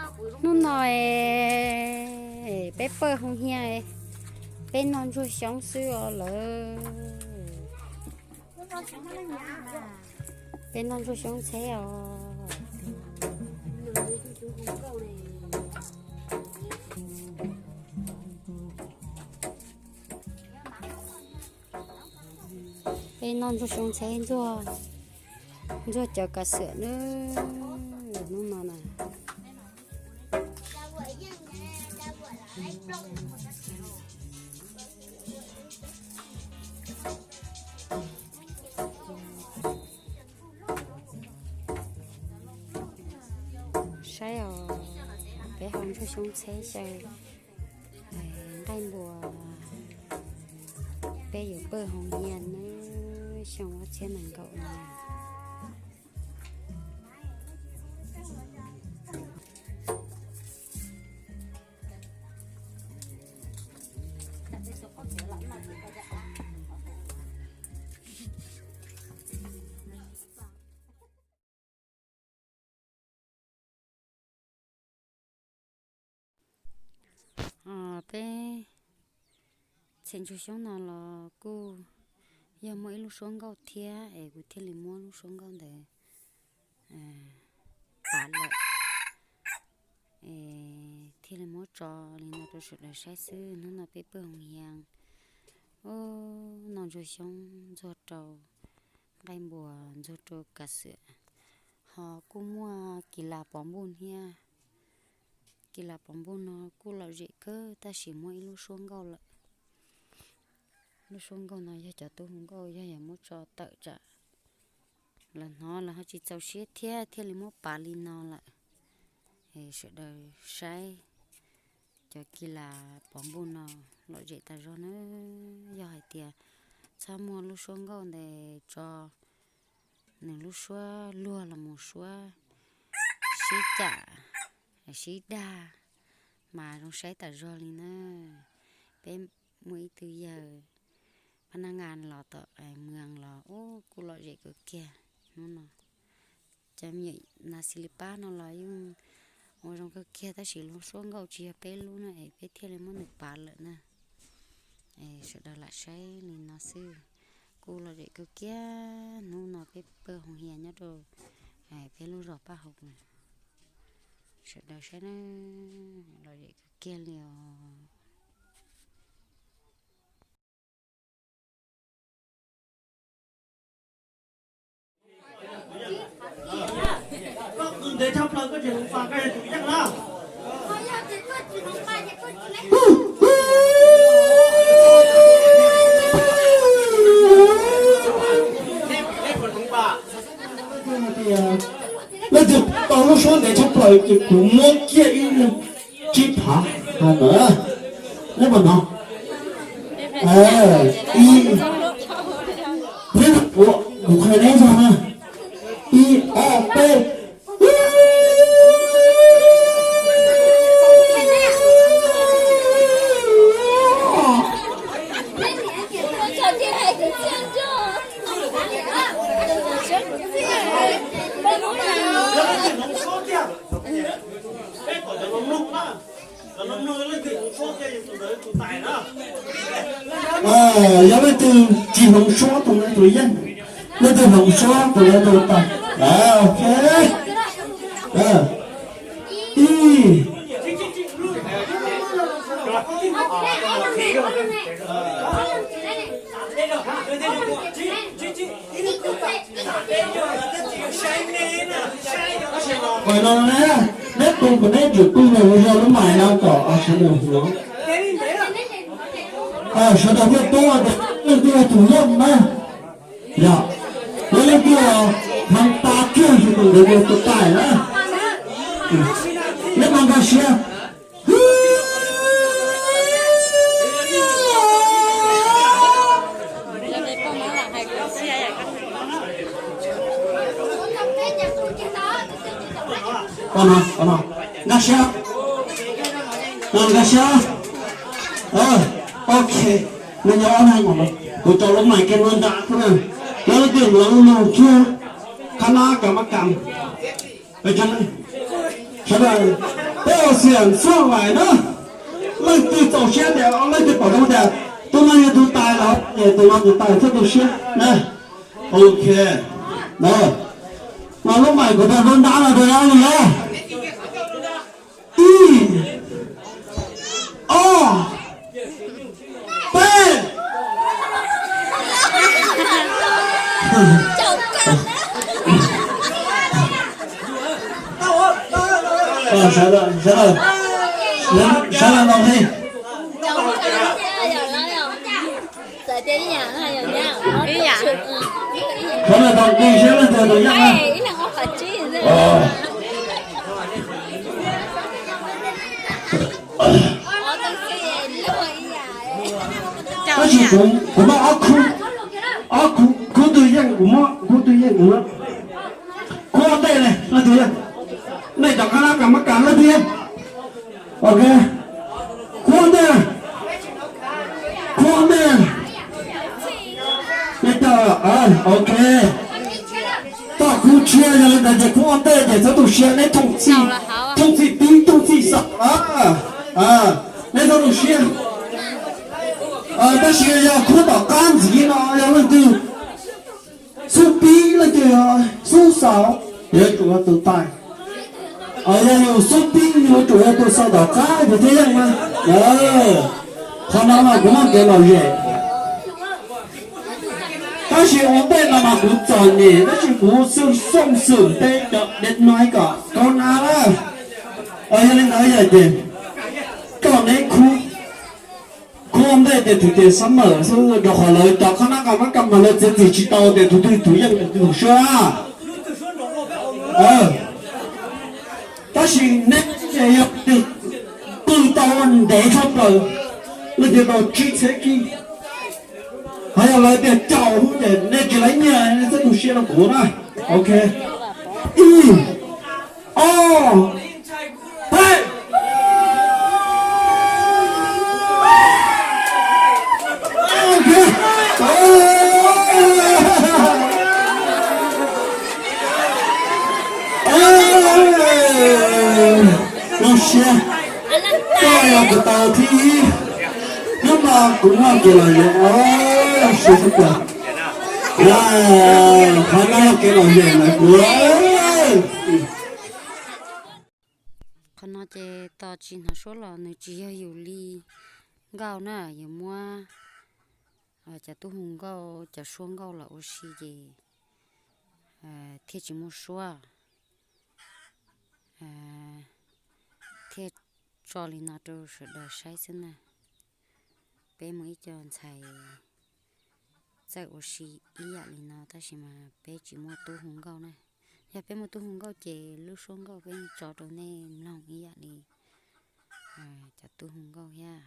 Hnub no es peb pawg Hoo Hias, peb noj ntsuag xyoob xwb os lawm. Peb noj ntsuag xyoob ntxheb os. Peb noj ntsuag xyoob ntxheb, ntsuag, ntsuag cov kav xwam na, hnub no na. Saib os, peb hau ntsuag xyoob ntxheb xyaw nqaij npua. Peb yuav pawg Hoo Hias na, xyoo ob txhiab nees nkaum na. Peb txhim ntsuag xyoob no los kuj yog muaj ib lub suab nkauj thiab es kuv thiaj li muab lub suab nkauj ntawd pav lawm, thiaj li muab tso li no rau sawv daws saib xwb. Hnub no peb pawg Hoo Hias noj ntsuag xyoob ntxuag rau nqaij npua ntxuag rau kav xwam, ho kuj muaj kis las pov npuj thiab. Kis las pov npuj no kuj lom zem kawg tab sis muaj ib lub suab nkauj lawm. Lub suab nkauj no yog cov tub hu nkauj yog yog muab tso tawm tsam lawv hnov lawv ho tsis txaus siab thiab thiaj li muab pav li no lawm. Es sawv daws saib cov kis las pov npuj no lom zem tas zog na. Yog hais tias txhob muaj lub suab nkauj ntawd tso, nws lub suab luag los mus suab sib cam sib dag mas zoo saib tas zog li na. Peb muaj ib tug yawg phab nab ngas los tom mws los ub kuj lom zem kawg kiag hnub no. Cov me nyuam nas xis li pab no los yeej ua zoo kawg kiag tab sis lub suab nkauj tsis yog peb lub na es peb thiaj li muab nws pav lawm na. Es sawv daws lam saib li no xwb, kuj lom zem kawg kiag hnub no peb pawg Hoo Hias nyob rau peb lub zos Paj Hauv. Sawv daws saib na, lom zem kawg kiag li os. Leej twg tau lub suab ntev tshaj plaws ces kuv muab kiag ib leeg tsib phav no na. Neb puas hnov? Ib, neb ua, kuv qhia neb zog na. Ib, ob, peb. Yog leej twg tsis hloov suab tus ntawd tus yeej, leej twg hloov suab tus ntawd tus tawg. Ok. Ib. Qhov no ne, neb tu kom neb tsum tu mus zog lub mais no kom sawv daws hnov. Sawv daws thiaj paub tias leej twg yog tus yeej na. Yog, yog leej twg hloov tas kiag tus ntawd tus tawg na. Neb mas nkag siab. Nkag siab, nkag siab. Ok, nws nyob ob na, kuv tau lub mais kiag no nram xwb na. Yog leej twg hloov lus kiag, qhab nab kas mab kas. Sawv daws, Peb ua xiam xuaj vais na. Leej twg txaus siab tias, leej twg pom zoo tias tus no yog tus tais los ces tus no tus tais txhob tu siab na. Ok. No, lub mais kuv tau ntab ntab no rau nyob li na. Ib, ob, peb. Sawv daws, sawv daws, sawv daws ntaus nqi. Sawv daws ntaus nqi saib leej twg tus yeej na. Tab sis kuv, kuv muab ob khub, ob khub, khub twg yeej kuv muab, khub twg yeej kuv muab. Khub ua ntej ne, leej twg yeej? Nej cov qhab nab kas mab kas leej twg yeej? Ok. Khub ua ntej, khub ua ntej. Nej tau, ok. Toj khub tshiab yog li ntawd ces khub ua ntej ces txhob tu siab, neb thooj txhij, thooj txhij tib, thooj txhij xaum. Neb txhob tu siab. Tab sis yog khub tom qab ntxiv no yog leej twg xub pib, leej twg xub xaum, yuav tsum yog tus tais. Yog yus xub pib yuav tsum yog tus xaum tom qab ces thiaj yeej na. Qhov no mas kuv muaj kev lom zem. Tab sis ua ntej no mas kuv txom nyem tab sis kuv xwj xooj xwm peb cov dev no ib kom kaub nab na. Yog li ntawd yog ces koj neb khub, khub ua ntej ces thwm tias xab mawm xwb rau qhov lawv cov qhab nab kas mab kas mas lawv txiav txim tsis tau tias tus twg tus yeej tus twg tus suab. Tab sis neb ces yog leej twg qw tau ntev tshaj plaws, leej twg tau tsib txhiab kib, ho yog lawv tias caum ces nej tsis laiv nyiaj, nej txhob tu siab rau kuv na. Ok. Ib, ob, peb. Zoo siab, koj yog kuv tau thib ib, hnub no kuv muaj kev lom zem, zoo siab xwb tiag. Qhov no yog kev lom zem ntawm kuv. Qhov no ces tos tsis hnov suab los nws tsis yog yus li nkauj na, yus muab cov tub hu nkauj cov suab nkauj los ua si ces thiaj tsis muaj suab. Thiaj tso li no rau sawv daws saib xwb na. Peb muaj ib co ntxhais txawj ua si ib yam li no tab sis mas peb tsis muaj tub hu nkauj na. Yog peb muaj tub hu nkauj ces lub suab nkauj peb tso rau nej mloog ib yam li cov tub hu nkauj thiab.